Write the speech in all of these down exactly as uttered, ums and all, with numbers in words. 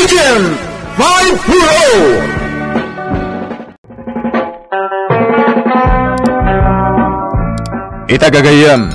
Agent five four oh. Ita gagayyem,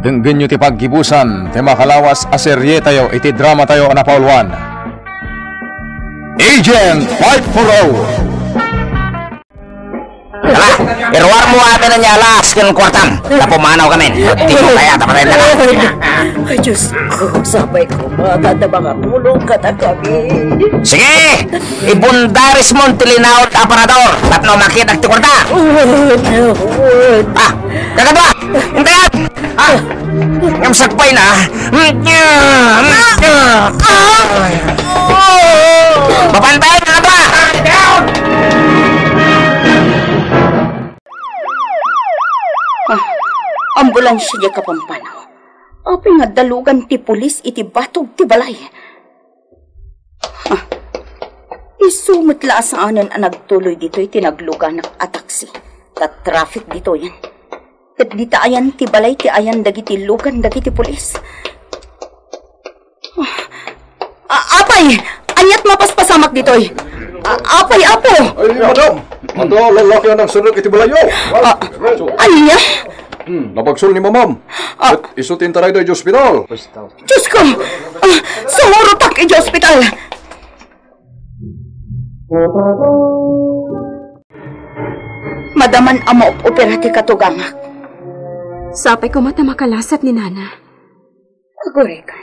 denggenyo ti paggibusan ti makalawas a serietayo iti dramatayo a napauluan, Agent five four oh. Ala, iruar mo ata na niya alas ken kuartam. Tapumanaw kami. Di ko kaya, tapatay na ka. Ay, Diyos ko, sabay ko, mga tanda, mga tulong ka na kami. Sige! Ibundaris mo ti linaw ti aparador tapno makita ti kuarta. Wait, wait. Ah, kakadua! Intayan! Ah! Ngem sakbay na. Mapantay na ba? Ah, ambulansya diay Kapampangan. Apay nga adda lugan ti pulis iti batog ti balay? Ah, isu met la a saanen a nagtuloy ditoy ti nagluganak a taxi. Ta traffic ditoyen. Ket dita ayan ti balay ti ayan dagiti lugan dagiti pulis. Ah, apay! Ania't mapaspasamak ditoy? Ah, apay, apo! Ay, madam! Adu a lalaki a nagserrek iti balayyo. Ah, ania? Hmm, nabagsol ni mamam. Ah. Ket isu ti intaray iti ospital. Diyos ko! Ah, sumurotak iti ospital! Madaman a maop-opera ti katugangak. Sapay koma ta makalasat ni Nana. Agurayka.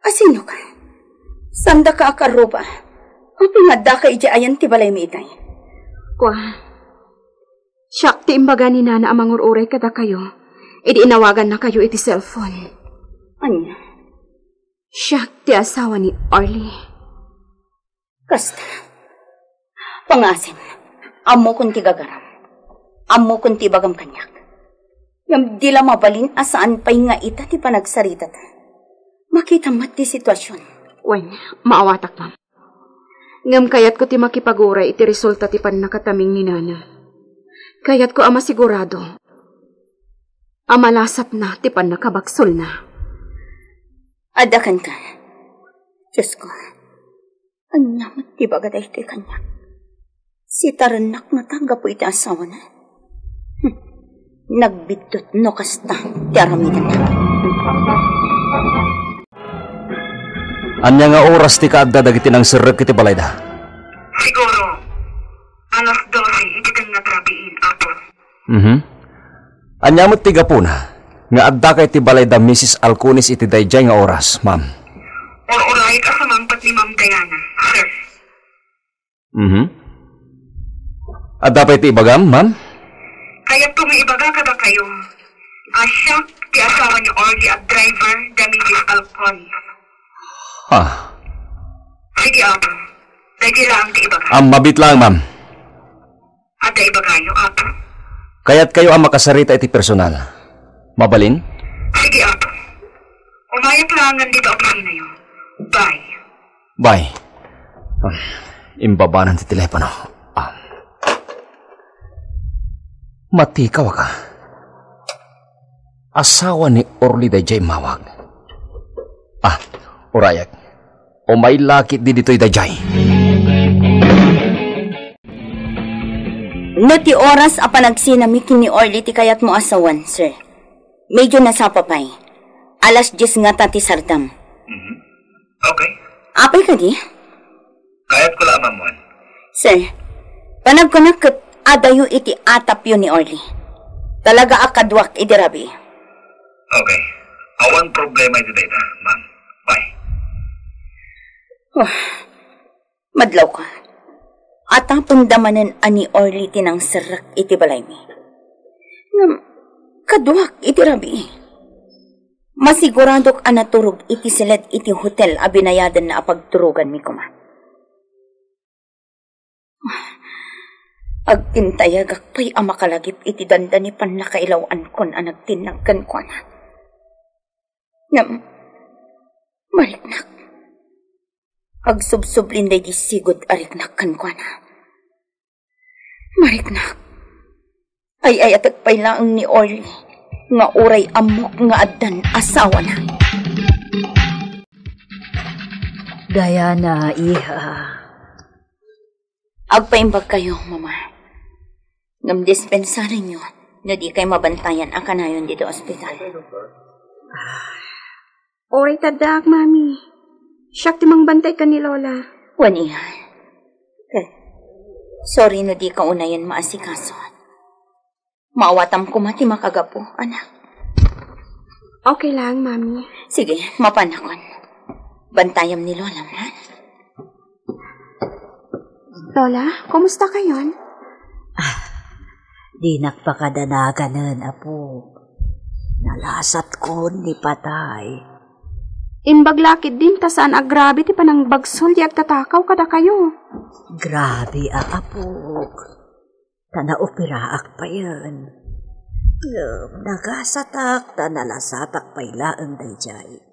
Asinoka? Saandaka a karuba? Apay nga addaka idiay ayan ti balaymi itay? Kua, siak ti imbaga ni Nana a mangur-uray kadakayo idi inawagannakayo iti cellphone. Ania? Siak ti asawa ni Arlie. Kasta. Pangasim, ammokon ti gagaram. Ammokon ti ibagam kaniak. Ngem di la mabalin a saan pay nga ita ti panagsaritata. Makitam met ti situasion. Wen, maawatak, ma'am. Ngem kayatko ti makipaguray iti resulta ti pannakataming ni Nana. Kayatko a masigurado a malasatna ti pannakabagsolna. Adda kenka. Diyos ko, ania met ti ibaga daytoy kaniak? Sitarennak ngata gapu iti asawana? Hmm. Nagbiddut no kasta ti aramidenna. Ania nga oras ti kaadda dagiti nangserrek iti balayda? Siguro, alas dose iti dengngatra biin, Apo. Mhm. Ania met ti gapuna nga addaka iti balay da Misis Alcones iti daydiay nga oras, ma'am? Ur-urayek a sumangpet ni Ma'am Diana, sir. Mhm. Adda pay ti ibagam, ma'am? Kayatko nga ibaga kadakayo a siak ti asawa ni Orly a driver da Misis Alcones. Ha? Sige, Apo. Daydi laeng ti ibaga. Ammabit laeng, ma'am. Adda ibagayo, Apo? Kayatkayo a makasarita iti personal. Mabalin? Sige, Apo. Umayek laeng dita opisinayo. Bye. Bye. Ah, imbabanan ti telepono. Ah. Matikaw ka. Asawa ni Orly daydiay immawag. Ah, urayek. Umay la ketdi ditoy daydiay. No ti oras a panagsinami ken ni Orly ti kayatmo a sawen, sir, medyo nasapa pay. Alas dies ngata ti sardam. Mhm. Okay. Apay kadi? Kayatko la a mammuan. Sir, panagkunak ket adayo iti atapyo ni Orly. Talaga a kaduak idi rabii. Okay. Awan problema iti dayta, ma'am. Bye. Oh, madlawka. Atapenda manen a ni Orly ti nangserrek iti balaymi. Ngem, kaduak iti rabii. Masiguradok a naturog iti siled iti hotel a binayadanna a pagturoganmi koma. Agintayagak pay a makalagip iti dandani pannakailaw-ankon a nagtinnag kenkuana. Ngem, mariknak. Agsubsublin daydi sigud a riknak kenkuana. Mariknak. Ay-ayatek pay laeng ni Orly nga uray ammok nga addan asawana. Diana, iha. Agpaimbag kayo, Mama. Ngem dispensarenyo no di kay mabantayan a kanayon ditoy ospital. Uray ta addaak, Mami. Siak ti mangbantay ken ni Lola. Wen, iha. Ket, sorry no di ka unayen maasikaso. Maawatam koma ti makagapu, anak. Okay lang, Mami. Sige, mapanakon. Bantayam ni Lola, ha? Lola, kumusta kayon? Ah, dinak pakadanaganen, apo. Nalasatkon ni patay. Imbag la ketdin ta saan a grabe ti panangbagsol ti agtatakaw kadakayo. Grabe a, apok. Ta naoperaak payen. Ngem nagasatak ta nalasatak pay laeng daydiay.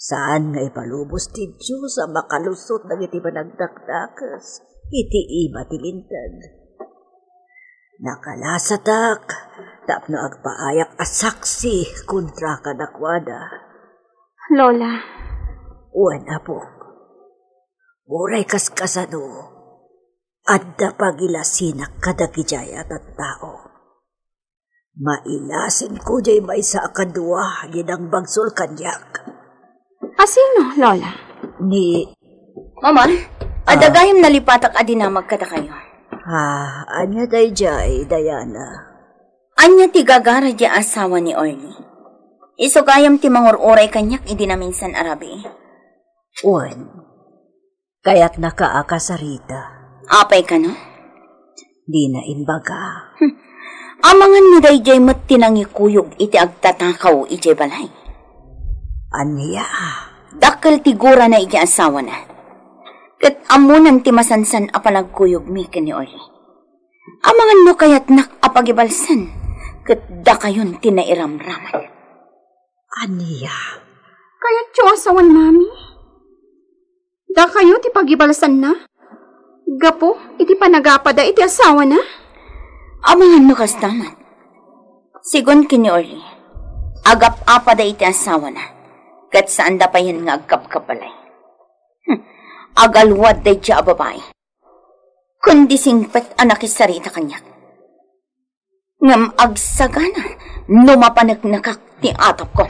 Saan nga ipalubos ti Dios a makalusot dagiti managdakdakes iti ima ti Linteg. Nakalasatak tapno agpaayak a saksi kontra kadakuada. Lola. Wen, apok. Uray kaskasano, adda pagilasinak kadagidiay a tattao. Mailasinko diay maysa a kadua nga nangbagsol kaniak. A sino, Lola? Ni Mama, adda gayam nalipatak a dinamag kadakayo. Ah, ania daydiay, Diana? Ania ti gagara diay asawa ni Orly? Isu gayam ti mangur-uray kaniak idi naminsan a rabii. Wen, kayatnaka a kasarita. Apay kano? Dina imbaga. Hmm. Amangan no daydiay met ti nangikuyog iti agtatakaw idiay balay. Ania? Dakkel ti gurana iti asawana. Ket ammonan ti masansan a panagkuyogmi ken ni Orly. Amangan no kayatnak a pagibalsen, ket dakayon ti nairamraman. Ania? Kayatyo a sawen, Mami? Dakayo ti pagibalsanna? Gapu iti panagapada iti asawana? Amangan no kasta met. Sigun ken ni Orly, agap-apada iti asawana, ket saanda payen nga agkabkabbalay. Hmm, agaluad daydiay a babai. Kundi singpet a nakisarita kaniak. Ngem agsagana no mapaneknekak ti atapko.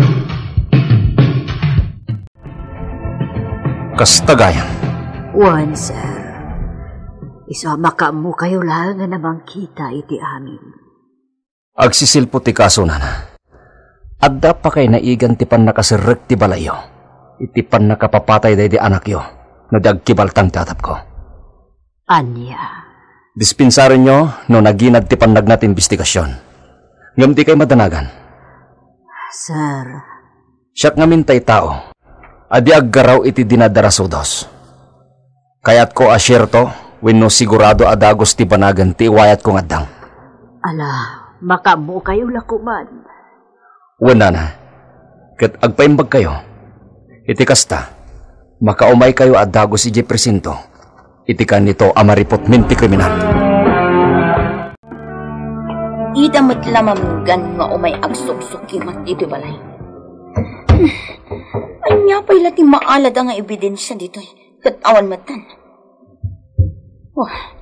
Kasta gayam. Wen, sir. Isu a makaammokayo laeng a mangkita iti amin. Agsisilpo ti kaso, nana. Adda pakainaigan ti pannakaserrek ti balayyo iti pannakapapatay daydi anakyo no di agkibaltang ti atapko. Ania? Dispensarenyo no naginad ti pannagna ti imbestigasion. Ngem dikay madanagan. Sir. Siak ngamin tay tao a di aggaraw iti dinadarasudos. Kayatko a sierto wenno sigurado a dagus ti banagen ti iwayatko nga addang. Ala, makaammokayo la koman. Wen, nana, ket agpaimbagkayo. Iti kasta, makaumaykayo a dagus idiay presinto iti kanito a mariputmin ti kriminal. Ida met la maminggan nga umay agsuksukimat ditoy balay. Ania pay la ti maalada nga ebidensia ditoy ket awan metten? Wah,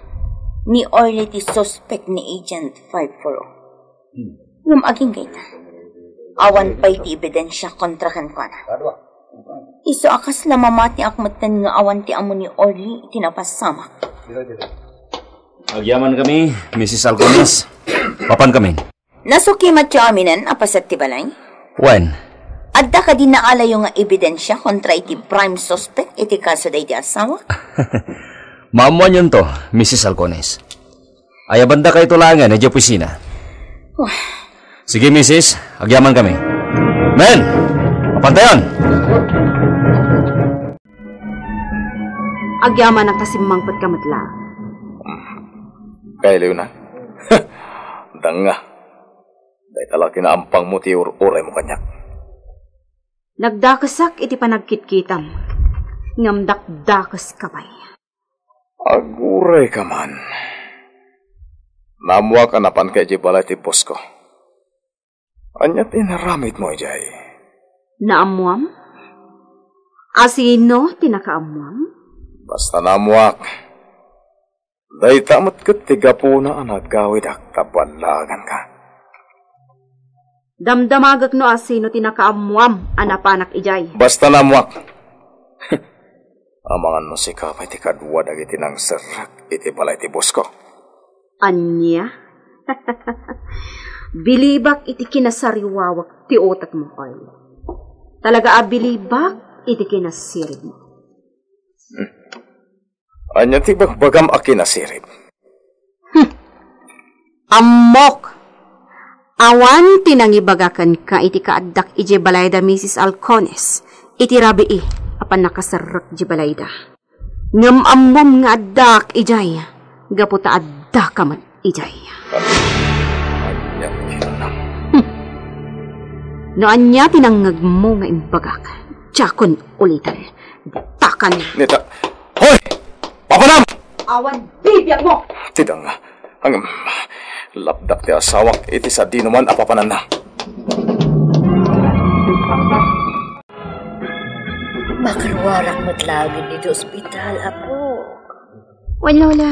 ni Orly ti suspek ni Agent five four oh. Ngem agingga ita, awan pay ti ebidensia kontra kenkuana. Isu a kasla mamatiak metten nga awan ti ammo ni Orly iti napasamak. Agyamankami, Missus Alcones. Mapankamin. Nasukimatyo aminen a paset ti balay? Wen. Adda kadi naalayo nga ebidensia kontra iti prime suspect iti kaso daydi asawa? Maammoanyonto, Missus Alcones. Ayabandakayto laengen idiay opisina. Wah. Sige, misis. Agyamankami. Men! Mapantayon! Agyamanak ta simmangpetka met la. Kailiwna? Danga. Dayta la ti naampangmo ti ur-uraymo kaniak. Nagdakesak iti panagkitkitam, ngem dakdakeska pay. Aguray ka man. Naammoak a napanka idiay balay ti bosko. Ania ti inaramidmo idiay? Naammoam? Asino ti nakaammuam? Basta naammuak. Dayta met ket ti gapuna a nagawidak ta ballaganka. Damdamagek no asino ti nakaammuam a napanak idiay. Basta naammuak. Amangan no sika pay ti kadua dagiti nangserrek iti balay ti bosko. Ania? Bilibak iti kinasariwawak ti utekmo, Arlo. Talaga a bilibak iti kinasiribmo. Hmm. Ania ti bagbagam a kinasirib? Hmm. Ammok! Awan ti nangibaga kenka iti kaaddak idiay balayda Misis Alcones iti rabii a pannakaserrek idiay balayda. Ngem ammom nga addaak idiay, gapu ta addaka met idiay. Ania ti kinunam? Hmm. No ania ti nangngegmo nga imbagak, diakon uliten. Takan. Nita, hoy! Papanam! Awan bibiagmo! Ti danga. Ngem, lapdak ti asawak iti sadinoman a papananna. Makaruarak met laeng iti ospital, apo. Wen, Lola.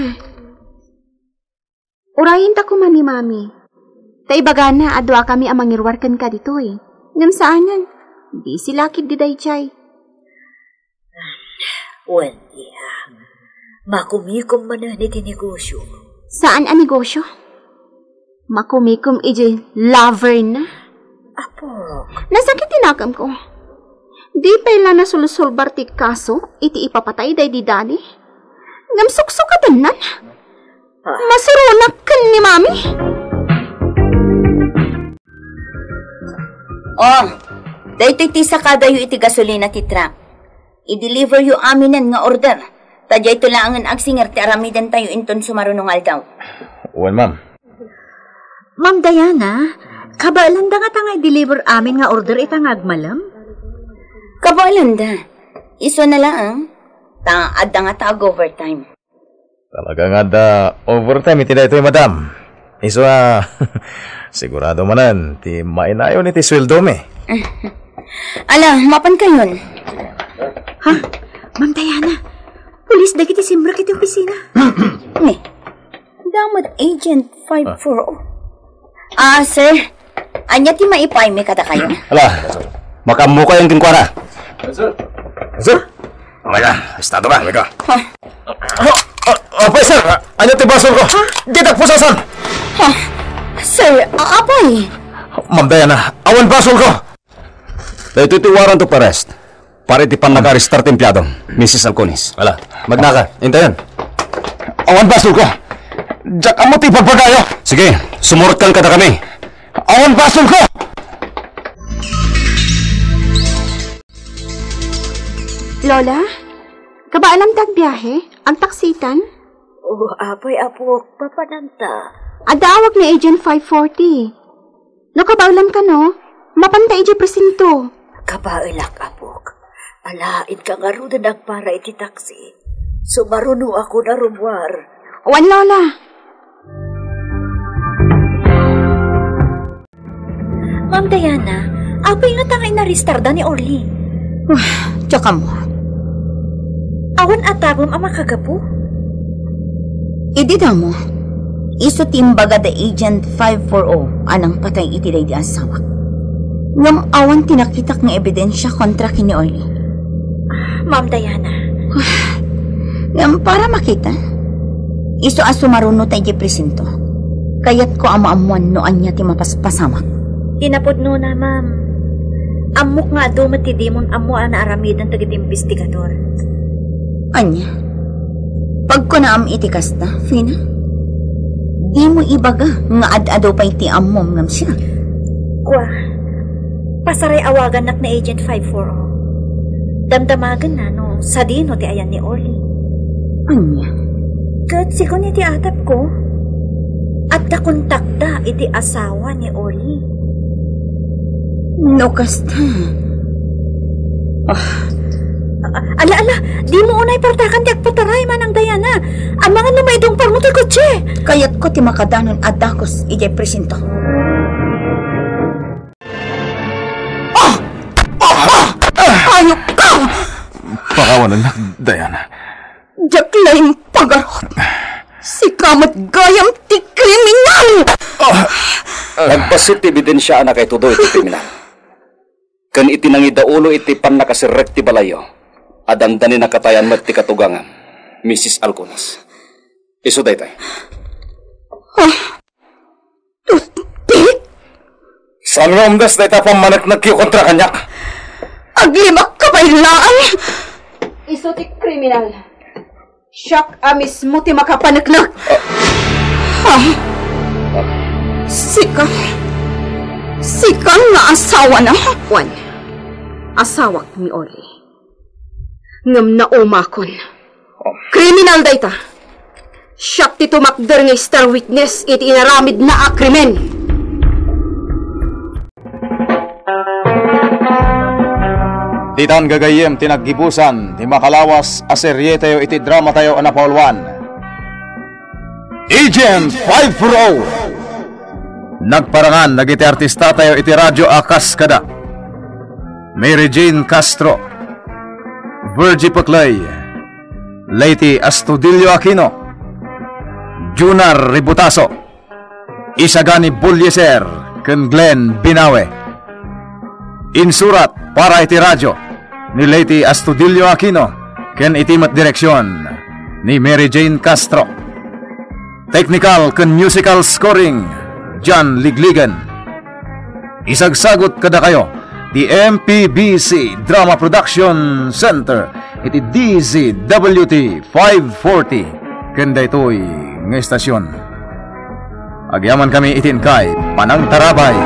Urayenta koma ni Mami. Ta ibagana a duakami a mangiruar kenka ditoy. Ngem saanen, busy la ketdi daydiay. Wen, iya. Makumikom manen iti negosio. Saan a negosio? Makumikom iti lover na. Apok. Nasakit ti nakemko. Di pay la nasolsolbar ti kaso iti ipapatay daydi Danny? Ngem suksukatennan? Ah. Masuronak ken ni Mami? Oh, daytoy ti sakadayo iti gasolina ti truck. I-deliveryo aminen nga order. Ta diayto laengen agsinger ti aramidentayo inton sumaruno nga aldaw. Wen, ma'am. Ma'am Diana, kabaelanda ngata nga i-deliver amin nga order ita nga agmalem? Kabaelanda. Isu na laeng. Ta adda ngata ag-overtime. Talaga nga adda overtime iti daytoy, madam. Isu a, sigurado manen ti mainayon iti sueldomi. Ala, mapankayon. Ha? Ma'am Diana, pulis dagiti simrek iti opisina. Ni, damet Agent five four oh. Ah, sir, ania ti maipaymi kadakayo? Ala, makaammokayon kenkuana. Sir. Sir. Talaga, estado ka. Talaga. Ha? Ah, ah, ah, apay, sir, ania ti basolko? Ha? Ditak pusasan. Ha? Sir, a-, apay? Ma'am Diana, awan basolko. Daytoy ti warrant of arrest. Para iti pannakaarrestar ti empleyado, Misis Alcones. Ala, magnaka. Intayon. Awan basolko. Diak ammo ti ibagbagayo. Sige, sumurotkan kadakami. Awan basolko! Lola, kabaelam ti agbiahe? Agtaksitan? Oh, apay, apok, papananta. Adda awag ni Agent five forty. No kabaelam kano, mapanta idiay presinto. Kabaelak, apok. Alaenka ngaruden agpara iti taksi. Sumarunoakon a rumuar. Wen, Lola. Ma'am Diana, apay ngata nga inarestarda ni Orly? Wah, diak ammo. Awan a tapem a makagapu? Idi damo, isu ti imbaga da Agent five four oh a nangpatay iti daydi asawak. Ngem awan ti nakitak nga ebidensia kontra ken ni Orly. Ma'am Diana. Ngem para makita, isu a sumaruno ta idiay presinto. Kayatko a maammoan no ania ti mapaspasamak. Ti napudnona, ma'am. Ammok nga adu met ti dimon ammo a naaramiden dagiti imbestigador. Ania? Pagkunaam iti kasta, Fina? Dimo ibaga nga ad-adu pay ti ammom ngem siak. Kua, pasaray awagannak ni Agent five four oh. Damdamagenna no sadino ti ayan ni Orly. Ania? Ket sigun iti atepko, adda kontakda iti asawa ni Orly. No kasta. Ah. A-, ala, ala, dimo unay partakan ti agpataray, Manang Diana. Amangan no maidungparmo ti kotse. Kayatko ti makadanon a dakes idiay presinto. Ah! Ah! Ah! Hayop ka! Awanennak, Diana. Diak laeng pagarut. Sika met gayam ti kriminal! Nagbassit ti ebidensia a nakaitudo iti kriminal. Ken iti nangidaulo iti pannakaserrek ti balayyo, a dandani nakatayan met ti katugangam, Missus Alcones. Isu daytoy. Toothpick? Saan nga umdas dayta pammaneknekyo kontra kaniak? Aglimakka pay laeng! Isu ti kriminal. Siak a mismo ti makapaneknek. Ha? Sika? Sika nga asawana? Wen, asawak ni Orly. Ngem naumakon. Kriminal dayta. Siak ti tumakder nga star witness iti inaramidna a krimen. Ditan gagayyem ti naggibusan ti makalawas a serietayo iti dramatayo a napauluan, Agent five four oh. Nagparangan dagiti artistatayo iti radyo a kas kada Mary Jane Castro, Virgie Peclay, Leyte Astudillo Aquino, Junar Ributaso, Isagani Bulyeser, ken Glenn Binawe. Insurat para iti radyo ni Leyte Astudillo Aquino ken iti met direksion ni Mary Jane Castro. Technical ken musical scoring, John Ligligan. Isagsagut kadakayo ti M P B C Drama Production Center iti D Z W T five forty ken daytoy nga estasion. Agyamankami iti inkay panangtarabay.